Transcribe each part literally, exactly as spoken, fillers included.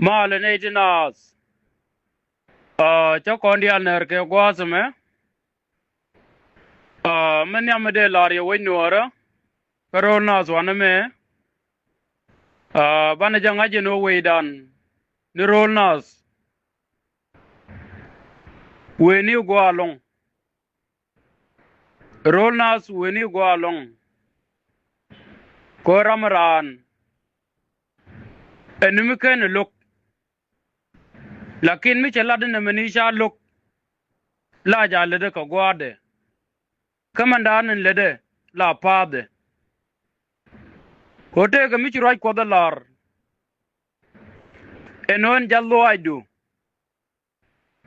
Malɛ nɛy ti naath. Aa, cä kɔn diaal nɛr kɛ gua̱a̱th ɛmɛ. Aa, mi nhiam mi dee la̱r yɛ wec nuäärä kä ro̱l naath wanɛ mɛ. Aa, banɛ jɛ ŋa̱c ɛn ɣöö wecdan ni ro̱l naath weni gua̱a̱ ɛlɔ̱ŋ. Ro̱l naath weni gua̱a̱ ɛlɔ̱ŋ. Kɛ ɣöö ram raan ɛn ni mi ken ɛ lo̱k. Lakin mi cɛ lat inɛ mɛni ca lo̱k, la ja̱ lätdɛ kɛ gua̱a̱thdɛ. Kä mɛndan in lätdɛ la pa̱a̱thdɛ. Kɛ ɣöö tëëkɛ mi ci ruac Kuɔth ɛ la̱r ɛn ɣöö ɛn jath lɔaacdu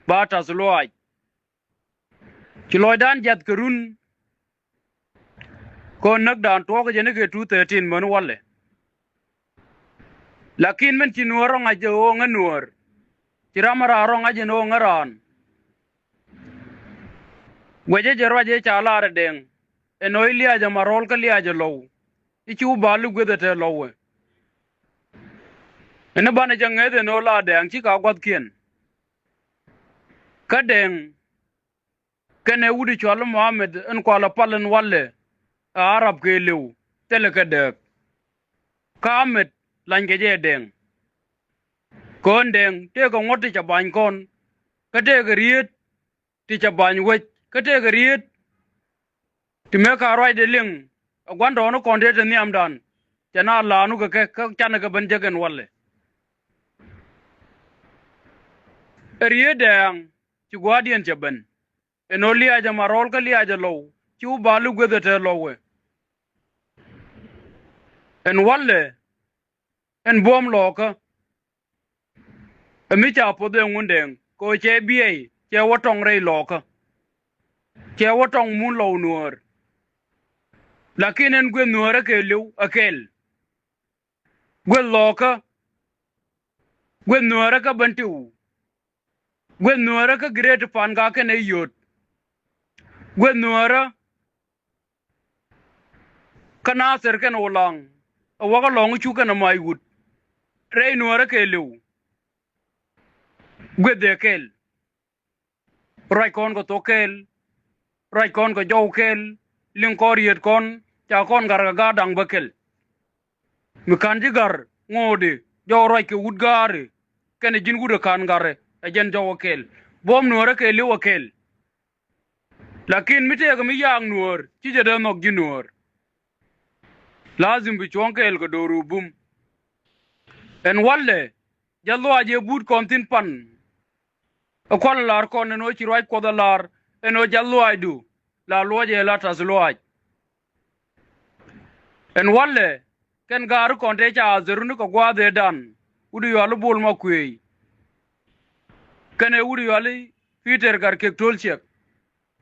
ba ta̱th lɔaac. Ci lɔcdan jiath kɛ run. Kɔn näkdan tuɔɔk jɛ ni kɛ two thirteen män walɛ. Lakin min ci nuäär rɔ ŋa̱c jɛ ɣöö ŋä nuäär. Ci ram mi raan rɔ ŋa̱c jɛ ni ɣöö ŋä raan. Guɛcä jɛ ruac jɛ ca lar ɛ Dɛŋ. Ɛn ɣöö i̱ liaacä ma rɔl kä liaacä lɔw. I̱ ci wä bal i̱ gueth ɛ te lɔw ɛ. Ɛn i̱ banɛ jɛ ŋäth ɛn ɣöö la Dɛŋ ci ka gua̱thkiɛn. Kä Dɛŋ kɛnɛ wut i̱ cɔal i̱ Mohamed in kualɛ pal in walɛ ɛ Arab kɛɛliw thilɛ kɛ dääk. Kä Amet lanykɛ jɛ ɛ Dɛŋ. Kɔn Dɛŋ tëëkɛ ŋuɔ̱t ti cɛ ba̱ny kɔn. Kä tëëkɛ rieet ti cɛ ba̱ny wec. Kä tëëkɛ rieet ti mëë ka ruacdɛ liŋ. Ɛ gua̱ndɔɔŋni kɔn tëë te nhiamdan. Cɛ na la̱a̱nu kɛ kɛ kä canɛ kɛ ben jek ɛn walɛ. Ɛ rieet Dɛŋ ci gua̱a̱thdiɛn cɛ ben. Ɛn ɣöö liaacä ma rɔl kä liaacä lɔw ci wä bal i̱ gueth ɛ te lɔw ɛ. Ɛn walɛ ɛn buɔ̱m lɔɔkä. Ɛ mi ca poth ɛ Ŋundɛŋ kɛ ɣöö cɛ biɛy cɛ wä tɔŋ rɛy lɔɔkä. Cɛ wä tɔŋ mun lɔw nuäär. Lakin ɛn gueth nuäärä kɛɛliw ɛ kɛl. Gueth lɔɔkä. Gueth nuäärä kä Bentiu. Gueth nuäärä kä Great Pangak kɛnɛ Yot. Gueth nuäärä kä Nathir kɛnɛ Ulaŋ. Ɛ wäkä lɔŋ i̱ cuk kɛnɛ mac wut. Rɛy nuäärä kɛɛliw. Gueth ɛ kɛl. Ruac kɔn kɛ thok kɛl. Ruac kɔn kɛ jɔw kɛl. Liŋ kɔn riet kɔn ca kɔn gar kɛ ga̱a̱r da̱ŋ bä kɛl. Mi ka̱n ji̱ ga̱r ŋo̱o̱di jɔw ruac kɛ wut ga̱a̱ri. Kɛnɛ ji̱n wut ɛ ka̱n ga̱ri ɛ jɛn jɔw ɛ kɛl. Buɔ̱m nuäärä kɛɛliw ɛ kɛl. Lakin mi tëëkɛ mi yaak nuäär ci jɛ dee nhɔk ji̱ nuäär. Lazim bi cuɔ̱ŋ kɛɛl kɛ do̱r wä bum. Ɛn walɛ jath lɔaac ëë buut kɔn thi̱n pan. Ɛ kual ɛ la̱r kɔn ɛn ɣöö ci ruac Kuɔth ɛ la̱r ɛn ɣöö jath lɔaacdu la luɔcɛ la ta̱th lɔaac. Ɛn walɛ kɛn ga̱a̱ri kɔn tëë ca athɛruni kɛ gua̱a̱th ëëdan wut i̱ yuali Bol ma kuëëc. Kɛnɛ wut i̱ yuali Pi̱tɛr gat kek to̱l ciɛk.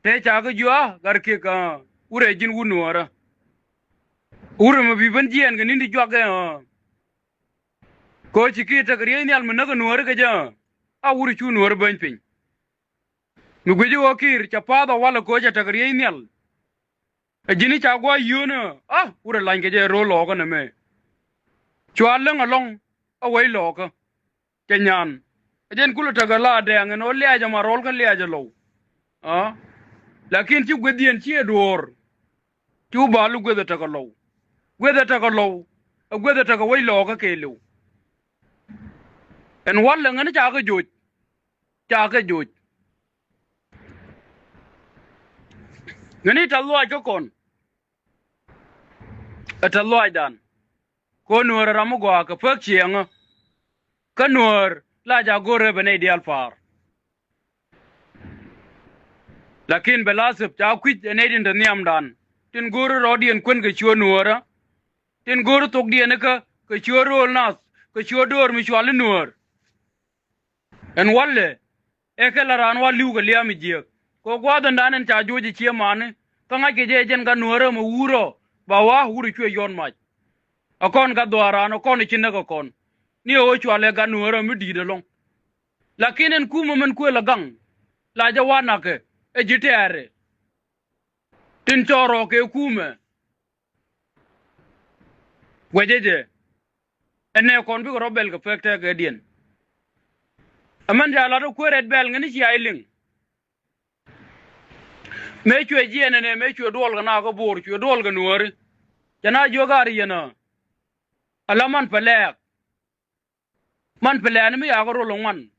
Tëë ca kä jua̱a̱ gat kek, aa, wut ɛ ji̱n wut nuäärä. Wut ɛmɛ bi ben jiɛɛn kɛ ni̱n ti juak ɛ, aa. Kɛ ɣöö ci kiɛ tekɛ riey nhial mi näk ɛ nuäärä kɛ jɛ, aa. A wut i̱ cu nuäärä beny piny. Mi guic i̱ ɣöö ki̱i̱r cɛ pa̱a̱th ɛ walɛ kɛ ɣöö cɛ tekɛ riey nhial. Ɛ ji̱n i̱ ca gua̱a̱c yio̱o̱n ɛ, a wut ɛ lany kɛ jɛ ro̱l lɔɔkä nɛmɛ. Cua läŋ ɛlɔ̱ŋ ɛ wec lɔɔkä. Cɛ nyan ɛ jɛn kulɛ tekɛ la Dɛŋ ɛn ɣöö liaacä ma rɔl kä liaacä lɔw. Aa. Lakin ci guethdiɛn ci ɛ duɔ̱ɔ̱r. Ci wä bal i̱ gueth ɛ tekɛ lɔw. Gueth ɛ tekɛ lɔw. Ɛ gueth ɛ tekɛ wec lɔɔkä kɛɛliw. Ɛn walɛ ŋäni ca kɛ joc. Ca kɛ joc. Ŋäni ta̱th lɔaac kä kɔn. Ɛ ta̱th lɔaacdan. Kɛ ɣöö nuäär ɛ ram mi gɔaa kɛ pek ciɛɛŋä. Kä nuäär la ja̱ go̱o̱r rep ɛ nɛy diaal pa̱a̱r. Lakin bɛ la thöp ca kui̱c ɛ nɛy tin te nhiamdan tin go̱o̱ri rɔɔdiɛn kuän kɛ ciöt nuäärä. Tin go̱o̱ri thokdiɛn ikä kɛ ciöt ro̱o̱l nath kɛ ciöt döör mi cuali nuäär. Ɛn walɛ ɛ kɛ la raan wa li̱w kɛ lia̱a̱ mi jiääk kɛ gua̱a̱th ɛndan ɛn ca joc ɛ cië mani. Kä ŋa̱ckɛ jɛ ɛ jɛn gat nuäärä mɛ wurɔ ba wa̱a̱ wurɔ cuɛ yɔ̱ɔ̱n mac. Ɛ kɔn gat dhuaar raan ɛ kɔn ɛ ci näk ɛ kɔn ni ɛ ɣöö cualɛ gat nuäärä mi di̱i̱t ɛlɔ̱ŋ. Lakin ɛn kumɛ mɛn kuël ɛ gaŋ la jɛ wa̱a̱ na̱kɛ ɛ ji̱ tɛɛrɛ. Tin cɔɔr rɔɔk kɛ kumɛ. Guɛcɛ jɛ ɛnɛ kɔn bikɛ rɔ bɛl kɛ pek tɛkɛ diɛn. Ɛmɛn ca lat ɛ kueer Red Belt ŋäni cia iliŋ. Mëë cuɛ jiɛɛn ɛnɛ, mëë cuɛ duɔl kɛ na kä Bo̱o̱r, cuɛ duɔl kɛ Nuääri. Cɛ na jiök ar yɛn ɛ. Ala man pɛ lɛɛk. Man pɛ lɛɛk ni mi yakä rol ɛ ŋuan.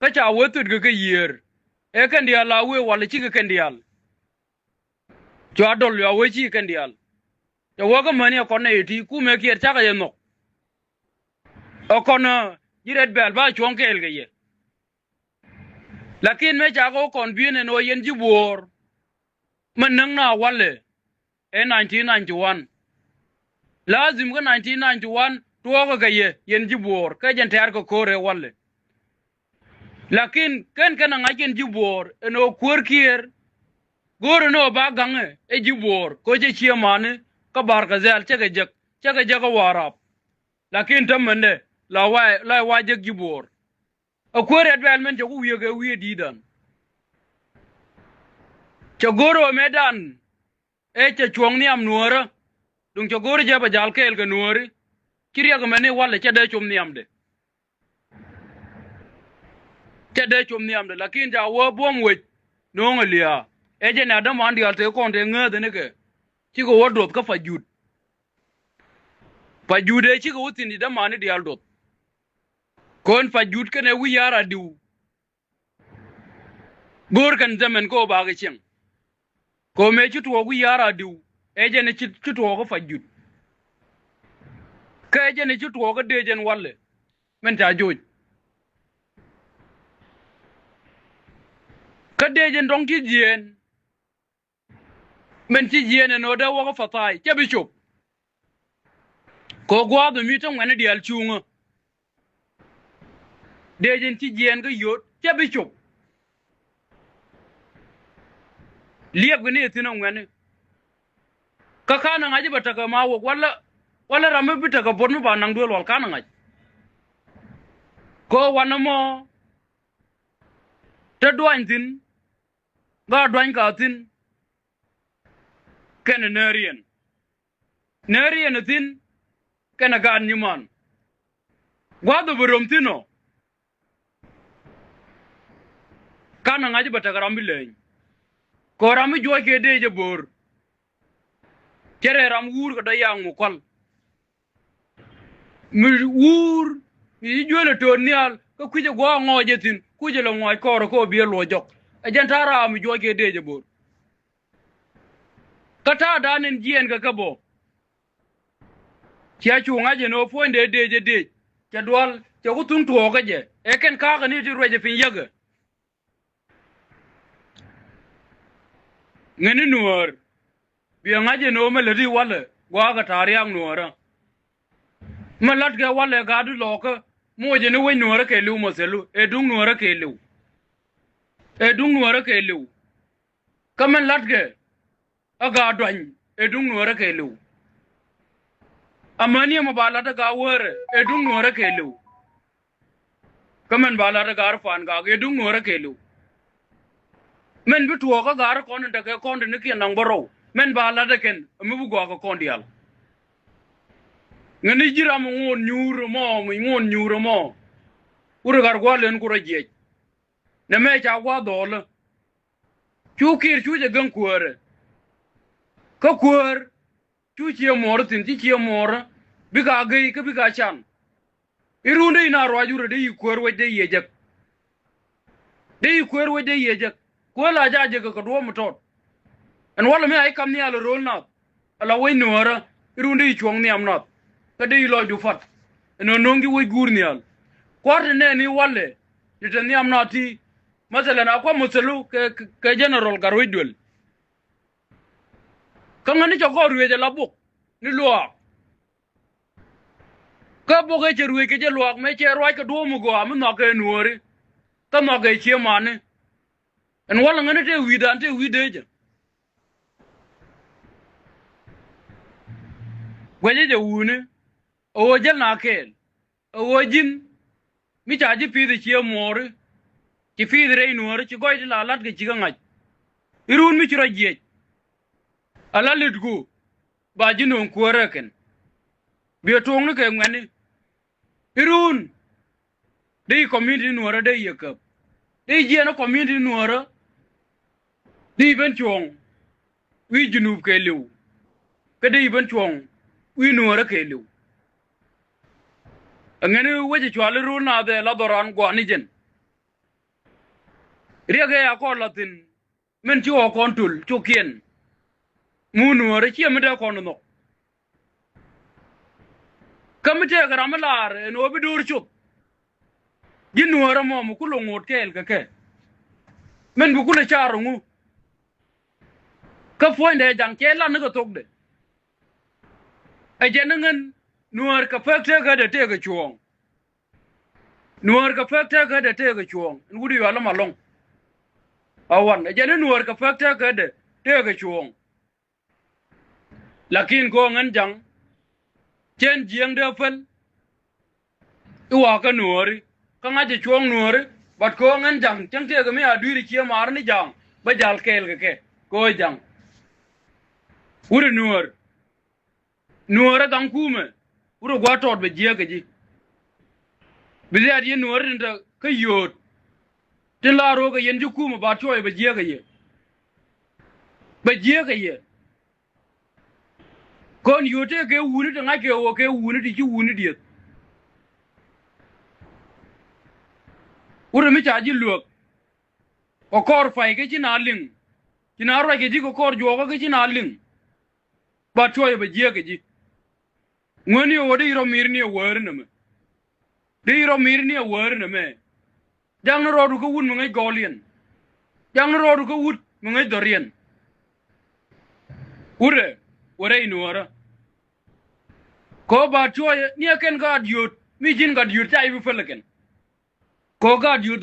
Kä ca wee thötkɛ kä yiëër. Ɛ kɛn diaal la wee walɛ cikɛ kɛn diaal. Cua dɔl cua wee ci kɛn diaal. Cɛ wee kä mäni ɛ kɔn nɛ yɛ ti kumɛ kiɛɛr cakɛ yɛ nhɔk. Ɛ kɔn ji̱ Red Belt ba cuɔ̱ŋ kɛɛl kɛ yɛ. Lakin mëë ca kɛ wä kɔn bi̱i̱n ɛn ɣöö yɛn ji̱ Buɔɔr. Mɛ näk na walɛ ɛ nineteen ninety-one. Lazim kä nineteen ninety-one tuɔɔkä kɛ yɛ yɛn ji̱ Buɔɔr kä jɛn tɛ̈r kɛ ko̱r ɛ walɛ. Lakin kɛn kɛn a ŋa̱c kɛn ji̱ Buɔɔr ɛn ɣöö kuäär Kiir. Go̱o̱rɛ ni ɣöö ba gaŋɛ ɛ ji̱ Buɔɔr kɛ ɣöö cɛ ciëmani kä Bahr el Ghazal cɛ kɛ jek, cɛ kɛ jek kä Warap. Lakin täämɛndɛ la wa, la wa jek ji̱ Buɔɔr. Ɛ kuäär Red Belt mɛn cɛ ku wiee kɛ wiee di̱i̱tdan. Cɛ go̱o̱rɛ ɣöö mëëdan ëë cɛ cuɔ̱ŋ nhiam Nuäärä. Duŋ cɛ go̱o̱rɛ jɛ bɛ jal kɛɛl kɛ Nuääri. Ci riɛk mɛni walɛ cɛ dee com nhiamdɛ. Cɛ dee com nhiamdɛ, lakin ca wä buɔ̱m wec no̱o̱ŋ ɛ lia̱a̱. Ɛ jɛn a däman diaal tëë kɔn tëë ŋääth ɛn ikɛ. Cikɛ wä duɔth kä Pajut. Pajut ëë cikɛ wä thi̱n i̱ dämani diaal duɔth. Kɔn Pajut kɛnɛ wi̱i̱ ya̱r a diw. Go̱o̱r kɛn dhɛmɛn kä ɣöö bakɛ cieŋ. Kɛ ɣöö mëë ci tuɔɔk wi̱i̱ ya̱r a diw. Ɛ jɛn ci, ci tuɔɔk kä Pajut. Kä ɛ jɛn ci tuɔɔk kä dee jɛn walɛ. Mɛn ca joc. Kä dee jɛn dɔ̱ŋ ci jiɛɛn. Mɛn ci jiɛɛn ɛn ɣöö dee wäkä Pathai cɛ bi cop. Kɛ ɣöö gua̱a̱th mi te ŋuɛ̈ni diaal cuŋä. Dee jɛn ci jiɛɛn kä yio̱o̱t cɛ bi cop. Liɛpkɛ ni ɛ thi̱n ɛ ŋuɛ̈ni. Kä ka̱n ɛ ŋa̱c bɛ tekɛ ma wok walɛ, walɛ ram mi bi tekɛ buɔ̱t mi ba naŋ duel wal ka̱n ɛ ŋa̱c. Kɛ ɣöö wanɛ mɔ te duany thi̱n. Gaa duany ka thi̱n kɛnɛ nääriɛn. Nääriɛn thi̱n kɛnɛ gaat nyiman. Gua̱th ɔ bi röm thi̱n ɔ. Ka̱n ɛ ŋa̱c bɛ tekɛ ram bi leny. Kɛ ɣöö ram mi juɔc kɛ dee jɛ bo̱o̱r. Cɛ rɛɛ ram wuur kɛ dɔ̱ yaŋ mi kual. Mi wuur mi ci juël ɛ to̱o̱t nhial kä kui̱cɛ gua̱a̱k ŋɔɔc jɛ thi̱n kui̱cɛ lɛ ŋɔɔc kɔɔrɛ kä ɣöö biɛ luɔc jɔk. Ɛ jɛn ta̱a̱ raam mi juɔc kɛ dee jɛ bo̱o̱r. Kä ta̱a̱dan in jiɛɛn kɛ kɛ bä. Cia cu ŋa̱c ɛn ɣöö puɔ̱nydɛ dee jɛ dee cɛ dual cɛ ku thuŋ tuɔɔkä jɛ ɛ kɛn ka̱a̱kä ni ti ruɛcɛ piny yäkɛ. Ŋäni Nuäär. Biɛ ŋa̱c ɛn ɣöö mɛ läti walɛ gua̱a̱kɛ ta̱a̱ ria̱a̱k Nuäärä. Mɛ la̱tkɛ walɛ ga̱a̱du lɔɔkä muɔcɛ ni wec Nuäärä kɛɛliw mɔ thɛlu ɛ duŋ Nuäärä kɛɛliw. Ɛ duŋ Nuäärä kɛɛliw. Kä mɛn la̱tkɛ ɛ ga̱a̱ duany ɛ duŋ Nuäärä kɛɛliw. Amäni ɛmɔ ba la̱t ɛ ga̱a̱ wäärɛ ɛ duŋ Nuäärä kɛɛliw. Kä mɛn ba la̱t ɛ ga̱a̱r pa̱a̱n gaak ɛ duŋ Nuäärä kɛɛliw. Mɛn bi tuɔɔk kä ga̱a̱r kɔn in tekɛ kɔn ti ni kiɛn naŋ bä rɔw mɛn ba la̱t ɛ kɛn ɛ mi bi gua̱a̱k ɛ kɔn diaal. Ŋäni ji̱ ram ɛ ŋuɔ̱n nyuur ɛmɔ mi ŋuɔ̱n nyuur ɛmɔ. Wut ɛ ɣa̱r gua̱a̱r lën ku rɔ jiɛc. Nɛ mɛ ca gua̱a̱r dhɔɔlä. Cu Kiir cu jɛ gäŋ kuäärɛ. Kä kuäär cu cië muɔɔrä thi̱n ci cië muɔɔrä bikɛ a gey kä bikɛ a can. I̱ run dee i̱ na ruac wurɛ dee i̱ kuäär wec dee i̱ yɛ jek. Dee i̱ kuäär wec dee i̱ yɛ jek. Kuäär la ca jek kɛ duɔ̱ɔ̱p mi tɔt. Ɛn walɛ mi a i̱ kam nhial ro̱l nath. Ala wec Nuäärä i̱ run dee i̱ cuɔ̱ŋ nhiam nath. Kä dee i̱ lɔcdu pat. Ɛn ɣän no̱o̱ŋ ji̱ wec guur nhial. Kua̱r ti nɛɛni walɛ ti te nhiam nath ti. Mathalan a kua̱ muthɛlu kɛ, kɛ, kɛ general Gatwec Duel. Kä ŋäni cɛ gɔɔr ruëëc ala bok ni luaak. Kä bok ëë cɛ ruëëc kɛ jɛ luaak mëë cɛ ruac kɛ duɔ̱ɔ̱p mi gɔaa mi nhɔakɛ Nuääri. Kä nhɔakɛ ciëmani. Ɛn walɛ ŋäni tëë wi̱i̱dan tëë wi̱i̱ dee jɛ. Guɛcä jɛ wuni. Ɛ ɣöö jäl na kɛɛl. Ɛ ɣöö ji̱n mi ca ji̱ pi̱i̱th ɛ cië muɔɔri. Ci pi̱i̱th rɛy Nuääri ci gɔɔy ti la la̱t kɛ ci kä ŋa̱c. I̱ run mi ci rɔ jiɛc. Ala litku ba ji̱ nööŋ kuäärä kɛn. Biɛ tuɔɔkni kɛ ŋuɛ̈tni. I̱ run Dee community Nuäärä dee yɛ käp. Dee jiɛn ɔ community Nuäärä. Dee ben cuɔ̱ŋ wi̱i̱ Junub kɛɛliw. Kä dee ben cuɔ̱ŋ wi̱i̱ Nuäärä kɛɛliw. Ɛŋɛni wecɛ cuali rul nath ɛ la dhɔran gua̱a̱ni jɛn. Riɛk ɛ a kɔn la̱thi̱n min ci ɣɔɔ kɔn tul cukiɛn. Mu Nuäärä ciɛ mi dee kɔn nhɔk. Kä mi tëëkɛ ram mi laar ɛn ɣöö bi do̱r cop. Ji̱ Nuäärä mɔ mi kulɛ ŋot kɛɛl kɛ kɛ. Min bi kulɛ car ŋu. Kä puɔ̱nydɛ ja̱ŋ cɛ lan ni kɛ thokdɛ. Ɛ jɛn ni ŋän Nuäär kɛ pek tëëkädɛ tëëkɛ cuɔ̱ɔ̱ŋ. Nuäär kɛ pek tëkädɛ tëëkɛ cuɔ̱ɔ̱ŋ in wut yual ɛmɔ ɛlɔ̱ŋ. Awan ɛ jɛn in Nuäär kɛ pek tëkädɛ tëëkɛ cuɔ̱ɔ̱ŋ. Lakin kɛ ɣöö ŋän ja̱ŋ cɛn jiäŋ dee päl i̱ wa̱a̱ kä Nuääri kä ŋa̱cɛ cuɔ̱ɔ̱ŋ Nuääri. But kɛ ɣöö ŋän ja̱ŋ cäŋ tëëkɛ mi a dui̱ri cië ma̱a̱r ni ja̱a̱ŋ bä ja̱l kɛɛl kɛ kɛ kɛ ɣöö ja̱ŋ. Wut ɛ Nuäär. Nuäärä gaŋ kumɛ wurɛ gua̱a̱th tɔɔt bɛ jiääk kɛ ji̱. Bi dhiaat yɛn Nuäärä tin te kä yio̱o̱t. Tin la ro̱o̱k kɛ yɛn ji̱ kumɛ ba tuɔɔc bɛ jiääk kɛ yɛ. Bɛ jiääk kɛ yɛ. Kɔn yio̱o̱t tëë kɛ wuni ti ŋa̱c kɛ ɣöö kɛ wuni ti ci wuni dieth. Wurɛ mi ca ji̱ luäk. Kɛ kɔr pay kä ci na liŋ. Ci na ruac kɛ ji̱ kɛ kɔr juɔkä kä ci na liŋ. Ba tuɔɔcɛ bɛ jiääk kɛ ji̱. Ŋuäni ɛ ɣöö di rɔ mir ni ɛ wäri nɛmɛ. Di rɔ mir ni ɛ wäri nɛmɛ. Jaŋni rɔɔdu kä wut mi ŋäc gɔɔliɛn. Jaŋni rɔɔdu kä wut mi ŋäc dhɔriɛn. Wurɛ wä rɛy Nuäärä. Kɛ ɣöö ba tuɔɔcɛ ni ɛ kɛn gat yio̱o̱t mi ji̱n gat yio̱o̱t ca i̱ bi päl ɛ kɛn. Kɛ ɣöö gat yio̱o̱t